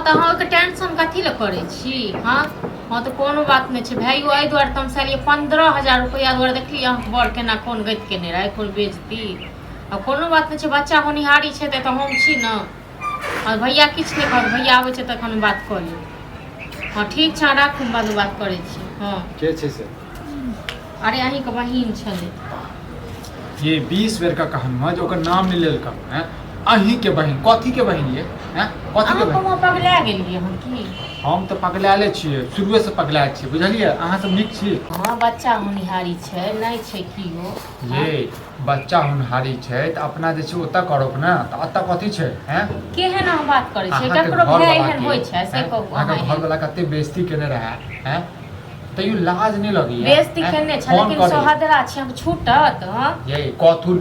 तऽ अहाँ ओहिके टेंशन कथी लए करै छी? हँ हँ, तऽ कोनो बात नहि छै भाइयो। एहि दुआरे तमसायलियै, 15,000 रुपैआ दुआरे। देखलियै अहाँके बड़ केना कोन गति केने रहै, कोन बेजती। आ कोनो बात नहि छै, बच्चा होनिहारी छै तऽ एतऽ हम छी ने। हँ, भैया किछु नहि कहत। भैया आबै छै तखन बात कऽ लेब। हँ, ठीक छै, अहाँ राखू, हम बादमे बात करै छी। हँ। के छै से? अरे, अहीँके बहिन छलै। ये 20 बेर का कहन जे ओकर नाम नहि लेल करू। हैं, अहीं के बहिन? कथी के बहिन ये? हैं, कथी के अहाँ बहिन? कोनो पगला गेलियै हम की? हम तऽ पगलायले छियै, शुरुए से पगलायल छियै, बुझलियै? अहाँ सब नीक छी। हँ, बच्चा होनिहारी छै, नहि छै कियो। ये बच्चा होनहारी छै तऽ अपना जे छै ओतऽ करब ने, तऽ एतऽ कथी छै? हैं? केहन अहाँ बात करै छियै? अहाँके ककरो घरवला भाय एहन के, होइ छै से? हैं? कहू अहाँके अहाँ एहन घरवला कते बेइज्जती केने रहए, हैं, तैयो लाज नहि लगैया? बेइज्जती हैं? केने छै फोन लेकिन करै सोहदरा छै, हम छूटत? हँ? ये कथू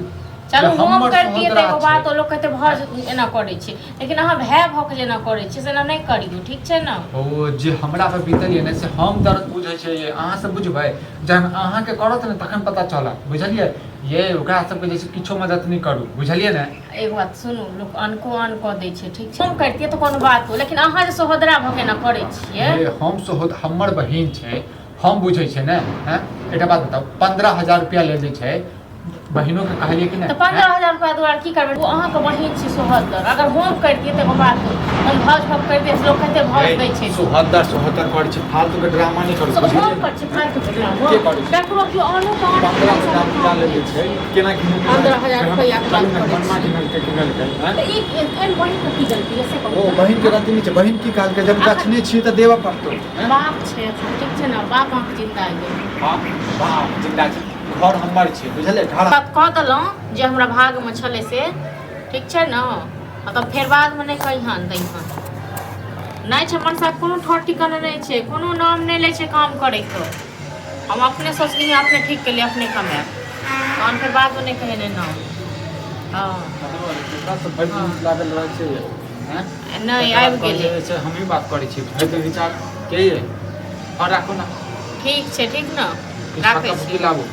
चलू, जे हम हमर करतियै तऽ सोहदरा एगो छै। बात, ओ लोक कहतै भऽ एना करै छै, लेकिन अहाँ भाय भऽ कऽ जेना करै छियै से एना नहि करियौ, ठीक छै ने? ओ जे हमरा पर बीतल ये ने से हम दर्द बुझै छियै, अहाँ सब बुझबै? जहन अहाँके करत ने तखन पता चलत, बुझलियै? ये ओकरा सबके जे छै किछो मदद नहि करू, बुझलियै ने? एगो बात सुनू, लोक अनको अन कऽ दै छै, ठीक छै? हम करितियै तऽ कोनो बात हो, लेकिन अहाँ जे सोहदरा भऽ के एना करै छियै। ये हम सोहद, हमर बहिन छै, हम बुझै छियै ने। हैं, एकटा बात बताउ, 15,000 रुपया ले जे छै, बहिनो के कहलियै कि तऽ नहि? 15,000 रुपया दुआरे की करबै? ओ अहाँके बहिन छी सोहदर। अगर हम करितियै तऽ एगो बात हो, हम भाउज भाव करितियै तऽ लोक कते भाउज दै छै। सोहदर सोहदर करै छै, फालतू के ड्रामा नहि करू। हम बुझलियै? करै छी फालतू के ड्रामा? के करै छै? ककरो केओ आनो तऽ आन। 15,000 रुपया ले लै छै, केना घिनल? 15,000 रुपैआ के बात करै मनमा छी। घिनलकै, घिनलकै, हैं? तऽ ई एहन बहिनके की गलती है से ओ कहू? बहिन के गलती नहि छै। बहिन की कहलकै? जब गछने छियै तऽ देबऽ पड़तौ, हैं? बाप छै, ठीक छै ने? बाप अहाँके जिंदा ये? हँ, बाप जिंदा छै, घर हमर छै, बुझलियै? घर बात कऽ देलहुँ जे हमरा भागमे छलै से, ठीक छै ने? मतलब फेर बादमे नहि कहिहन दैहन। नहि छै मनसा, कोनो ठोर ठिकाना नहि छै, कोनो नाम नहि लै छै काम करैके। हम अपने सोचलियै, अपने ठीक केलियै, अपने कमायब। तहन फेर बादमे नहि कहै नहि नाम। हँ। मतलब एकरा सब भरि दिन लागल रहै छै, हैं? नहि तकर आबि बाद कहै गेलै। छै, हमही बात करै छी भरि दिन। विचार के ये और राखू ने। ठीक छै, ठीक ने? किछु राखै फक्का छी। फुक्की लाबू,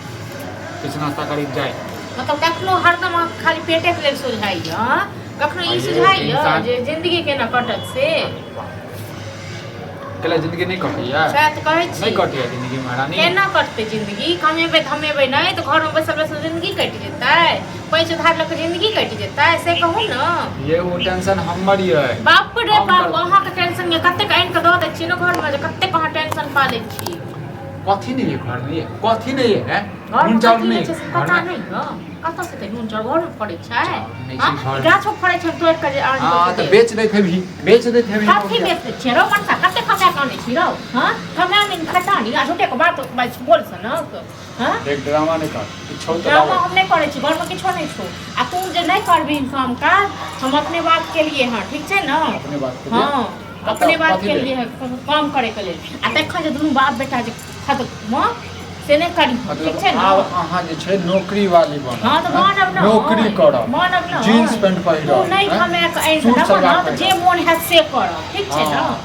किछु नास्ता करी जाय। मतलब कखनो हरदम अहाँके खाली पेटेके लेल सुझाइए, हँ? कखनो ई आइए सुझाइए इंसान- जे जिंदगी केना कटत से? केला जिंदगी नहि कटैया? सएह तऽ कहै छी। नहि कटैया जिंदगी महारानी? केना कटतै जिंदगी? कमेबै धमेबै नहि तऽ घरमे बैसल बैसल जिंदगी कटि जेतै? पैंच उधार लऽ कऽ जिंदगी कटि जेतै से कहू ने? ये ओ टेंशन हमर ये। बाप रे हम बाप! करबै। अहाँके टेंशन ये, कतेक आनि कऽ दऽ दै छियै ने घरमे जे कतेक अहाँ टेंशन पालै छी। कथी नहीं है घर में? ये कथी नहीं है, हैं? घरमे नून चाउर कथी नहीं होइ छै से घर पता में? नहि यऽ? कतऽ से तऽ नून चाउर घरमे फड़ै छै? नहि छै हँ? घरमे। गाछो फड़ै छै, तोड़ि कऽ जे आनि हाँ कऽ तऽ देब। बेच दैत हेबही, बेच दैत हेबही। कथी बेच दै छियै रौ मनसा? कते कमाए कऽ आनै छी रौ? हँ, कमाए नहि खटानी आ झूठे के बात बाजि बोल सनक। हँ? एक ड्रामा नहि कर, किछो तऽ ड्रामा लाबो। हम नहि करै छी, घरमे किछो नहि छौ। आ तू जे नहि करबिही काम काज, हम अपने बात केलिए हँ, ठीक छै ने? अपने बात के लिए? हँ, अपने बात कथी के लेल? लिए काम करे के लेल। आ तखन जे दुनू बाप बेटा जे खतम से नहि करी, ठीक छै मतलब ने? आब अहाँ जे छै नौकरी वाली बनब? हँ, तऽ बनब ने। नौकरी करब? बनब ने। जीन्स पैंट पहिरब? तू नहि हैं? कमा कऽ आनि सूट कऽ देबह सलवार ने तऽ जे पहिरब। मोन हैत से करब, ठीक छै ने? हँ।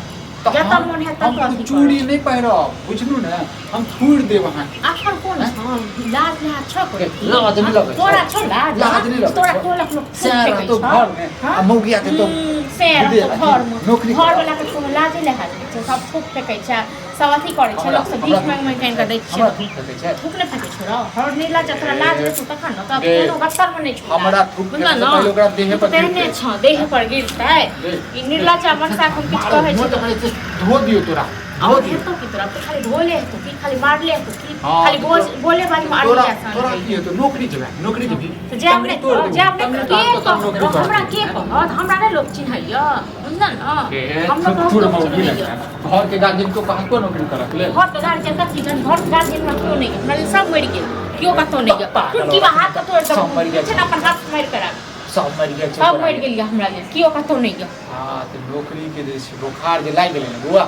तऽ जतऽ हम मोन हैत हम ततऽ अथी चूड़ी करब। नहि पहिरब, बुझलू ने? हम थूड़ि देब अहाँके। अखन कोन छौ? लाज लिहाज छौ कोई? लाज नहि लगै छौ? तोरा छौ लाज? लाज नहि लगै तोरा छौ? टोलक लोक थूक सएह फेकै रहतौ छौ? घरमे हँ? आ मौगिया देतौ से रहतौ अथी, घरमे। नौकरी घर करब। वाला के कोनो लाजे लिहाज नहि छै, सब थूक फेकै छै, सब अथी करै छै। हमरा लोक सब भीख हमरा मांगि मांगि कऽ आनि कऽ दै छै। हमरा थूक फेकै छै? थूक नहि फेकै छौ रौ? हर नहि लाज, तोरा लाज रहतौ तखन ने? तब दे। कोनो गत्तर मे नहि छौ लाज। हमरा थूक बुझल फेकै ने? से पहिले ओकरा देहे तू पर तऽ तेहने गिरतै। छौ, देह पर गिरतै। दे। ई निर्लज्जा मनसा के हम किछु कहै मोन छी तऽ करै छै धो दियौ तोरा, धो और दियौ। हेतौ की तोरा? तू खाली ढोले हेतौ की? खाली मारले हेतौ की? हँ, खाली तऽ बोल बोले बाजी में तोरा अड़िया सान तोरा गई। की हेतौ? नौकरी जेबै, नौकरी जेबही? तऽ जायब टंगरी नहि तोड़ तऽ देबौ, जायब नहि टंगरी तऽ के तोड़ देबौ, तब नौकरी कहत? हमरा करबही। के कहत? हमरा नहि लोक चिन्हैया, बुझल ने? ए, हमरा बहुत थुथुर लोक मौगी चिन्हैया। लगता घर के गार्जियन को कहतो नौकरी करक लेल। घर के गार्जियन कथी जन? घर के गार्जियन हमरा केओ नहि, हमरा लेल सब मरि गेल, केओ कतौ नहि गेल। पागल टुटकी औरत। हाथ के तोड़ि सब मरि गेल। देबौ छै ने, अपन हाथ मारि कऽ राख। सब मरि गेल छै सब तोरा मरि लेल। गेल यऽ हमरा लेल, केओ कतौ नहि गेल। हाँ तऽ नौकरी के जे छै बोखार जे लागि गेलै ने बौआ,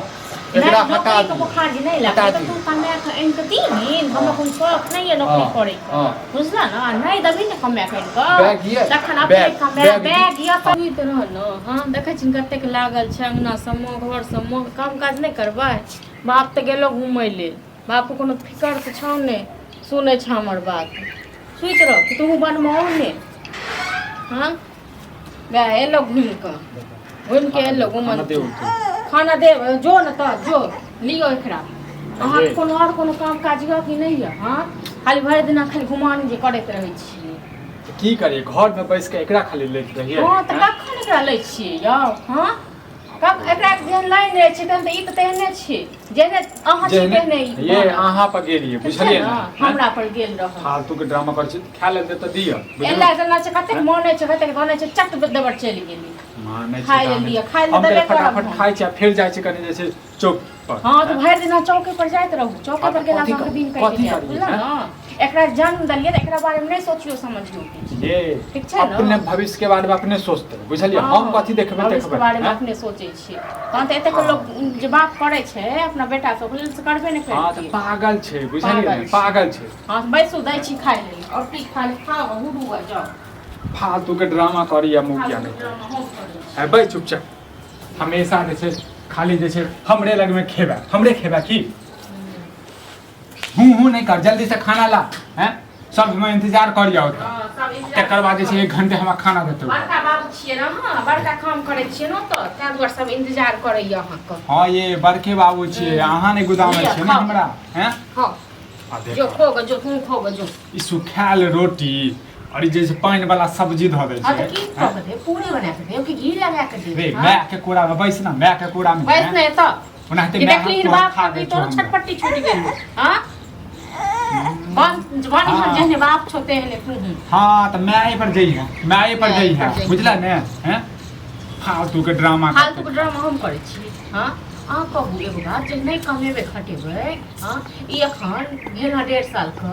एकरा नहि, हटा नौकरी के दियौ। बोखार जे नहि हटा लागतै तऽ दियौ। तू कमा कऽ आनि कऽ दीही। हमरा हँ। कोनो शौक नहि यऽ नौकरी हँ, करैके। हँ। बुझल ने? नहि देबही ने कमा कऽ आनि कऽ बैग यऽ? तखन अपने बैग कमा बैग बैग यऽ तऽ रह ने। हँ, देखै छी कतेक लागल छै अङ्गना सबमे, घर सबमे। काम काज नहि करबै? बाप तऽ गेलो घुमै लेल, बापके कोनो फिकर तऽ छौ नहि। सुनै छ हमर बात? सुति रह तू, बनबहु ने। हँ, वएह एलो घुमि कऽ। घुमि के एलो घुमल। खाना देब तू। खाना देब जो ने तऽ जो लियो एकरा। अहाँके ये। कोनो आओर कोनो काम काज यऽ कि नहि यऽ? हँ, खाली भरि दिना खाली घुमान जे करैत रहै छियै। तऽ की करियै, घर में बैस के एकरा खाली लैत रहियै? हँ, तऽ कखन एकरा लै छियै यौ? हँ, एकरा जेहन लाइन रहै छै तेहन तऽ ई तऽ तेहने छै, जेहने अहाँ छी तेहने ई। ये अहाँ पर गेलियै, ठीक छै बुझलियै ने? ने? हमरा पर गेल रहल। फालतू के ड्रामा करै छी, खाय लेल दे तऽ दिअ, बुझलियै? एला जेना छै, कतेक मानै छै, कतेक मानै छै, चट देबर चलि गेली। मानै छै खाय लेल तऽ दिअ, खाय लेल हम देबे तऽ करब फटाफट हम। खाइ छी आ फेर जाइ छी कनि जे छै चौक पर। हँ, तऽ भरि दिना चौके पर जाइत रहू। चौके पर हँ, तऽ गेला कथी से अहाँके दिन कटि कथी जायत, करियै, बुझलहुँ हैं? ने? एकरा जन्म देलियै तऽ एकरा बारेमे नहि सोचियौ समझियौ किछु। ये ठीक छै ने? अपने भविष्य के बारे में अपने सोचते, बुझलियै? हम कथी देखबै भविष्यके देखबै बारेमे हैं? अपने सोचै छियै तहन तऽ एतेक हँ। लोक जे बात करै छै अपना बेटा सबके लेल, से करबे नहि हँ, तऽ करतियै। पागल छै, बुझलियै पागल ने? छै। पागल छै। हँ, तऽ बैसू, दै छी खाय लेल। आओर की खा ले, खाउ, हुडू आ जाउ। फालतू के ड्रामा करैया मुखिया। फालतू नहि ड्रामा हम करै छी। है बै, चुपचाप हमेशा जे छै खाली जे छै हमरे लगमे खेबा, हमरे खेबा की? हूँ हूँ नहि कर, जल्दी से खाना ला। हैं, सब हम इंतजार करिया होता। हँ, सब इन्तजार। तकर बाद जे छै 1 घंटे हमरा खाना देतौ। बड़का बाबू छियै ने अहाँ, बड़का काम करै छियै ने, तऽ ताहि दुआरे सब इन्तजार करैया अहाँके। हँ ये, बड़के बाबू छियै, अहाँ नहि गुदामै लिअ, छियै ने खाउ। हमरा हैं? खाउ। आ जो देखो खो ग, जो तू खो ग, जो। ई सुखायल रोटी और ई जे छै पानि वाला सब्जी धऽ दै हँ, छै। तऽ की कऽ के देब? पूरी बना कऽ देब कि घी लगा कऽ देब? रे हँ? माय के कोरा में बैस ना, माय के कोरा में। बैस नहि तऽ ओनाहिते कि माय देखली तोहर बाप खा के गेल छौ तोरो हमरा। छटपट्टी छूटि गेल। हँ, बन बन। हाँ। जेहने बाप छौ तेहने तू। हाँ, तऽ माय पर जइहे, माय पर माय जइहे। पर जइहे। बुझला ने? हैं, फालतू के ड्रामा फालतू करतै। के ड्रामा हम करै छी? हँ, अहाँ कहू एगो बात, जे नहि कमेबै खटेबै, हँ, ई एखन भेल हँ 1.5 सालके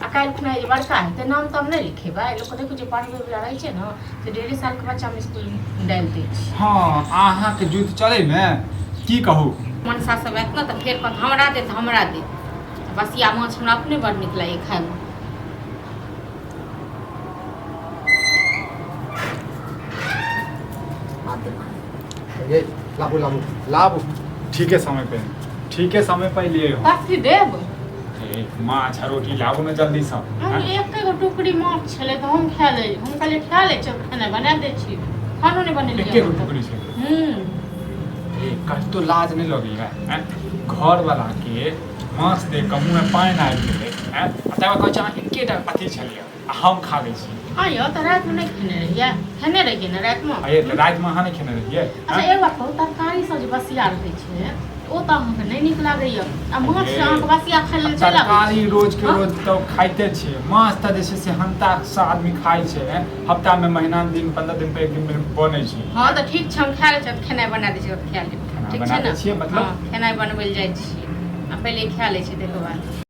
आ काल्हि खुना जे बड़का हेतै, नाम ताम नहि लिखेबै? लोकके देखू, जे पढ़बै वला रहै छै ने, से 1.5 सालके बच्चामे इसकुल डालि दै छै। हँ, अहाँके जुत चलै ने, की कहू। मनसा सब आयत ने तऽ फेर कहत हमरा दे, तऽ हमरा दे। बसिया माछ हमरा अपने बड़ नीक लागैए खायमे। ये लाबू लाबू लाबू, ठीके समय पे, ठीके समय पे लिए हो। कथी देब? ए, माछ आ रोटी लाबू ने जल्दी से। हम एक गो टुकड़ी माछ छलै तऽ हम खा ले, हम कहलियै खा लै छी, खेनाइ बना दै छी। खानो नहि बनेलियै। एके गो टुकड़ी छै। हूँ। ए, कतो लाज नहि लगैया हैं? घर वाला के माछ देख कऽ मुँह में पानि आबि गेलै हैं, आ तकर बाद कहै छै अहाँ एकेटा अथी छलियै आ हम खा लै छी। हँ यौ, तऽ रातिमे नहि खेने रहियै? खेने रहियै ने रातिमे। आ ये, तऽ रातिमे अहाँ नहि खेने रहियै? अच्छा, एक बात कहू, तरकारी सब जे बसिया रहै छै, ओ तऽ अहाँके नहि नीक लागैया, आ माछ ए, अहाँके बसिया खाय लेल चलि आबै तरकारी रोज के हँ? रोज तऽ खाइते छियै, माछ तऽ जे छै से हन्ता से आदमी खाइ छै हैं? हफ्ता में, महीना दिन, 15 दिन पर एक दिन बनै छै। हँ, तऽ ठीक छै, हम खा लै छी, खेनाइ बना दै छी, खा लेब। खाना ठीक बना छै दै ने? छियै, मतलब? हँ, खेनाइ बनबै लए जाइ छियै आ पहिले खा लै छी ताहिके बाद।